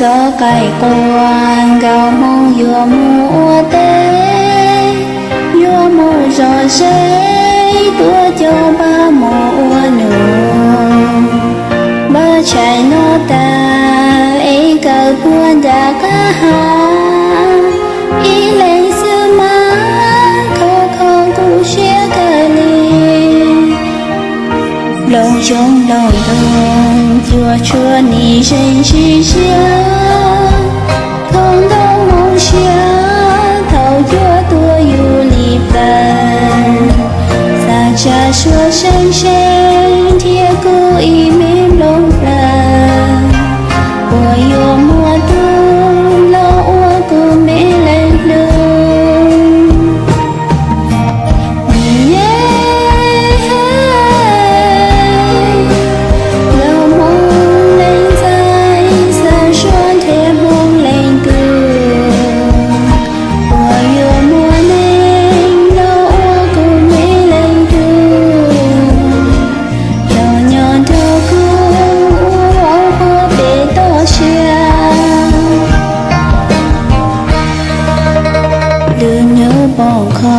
Cov qaij qua nkauj Hmoob yuav mus ua teb, yuav mus zov zeb, tuaj coj npab mus ua num. Npab tshais no tag es kawm puag nram qab hav, ib leeg xwb mas khov kho kuv siab kawg li. Nplooj xyoob nplooj ntoo cuaj tshuam nim zeeg sib siab, kho ntau moo siab thaum cuab tuaj yus li plaws. Xav tsa suab seeb seeb nrhiav kuv ib me nplooj plaws, uas yuav muaj tus los ua kuv me leej hlub. Nkauj Hmoob leej ntxhais xav suab nrhiav Hmoob leej tub, uas yuav muaj neeg los ua kuv me leej tub. Los nyob nrog kuv ua puag pem toj siab. Lub hnub poob qho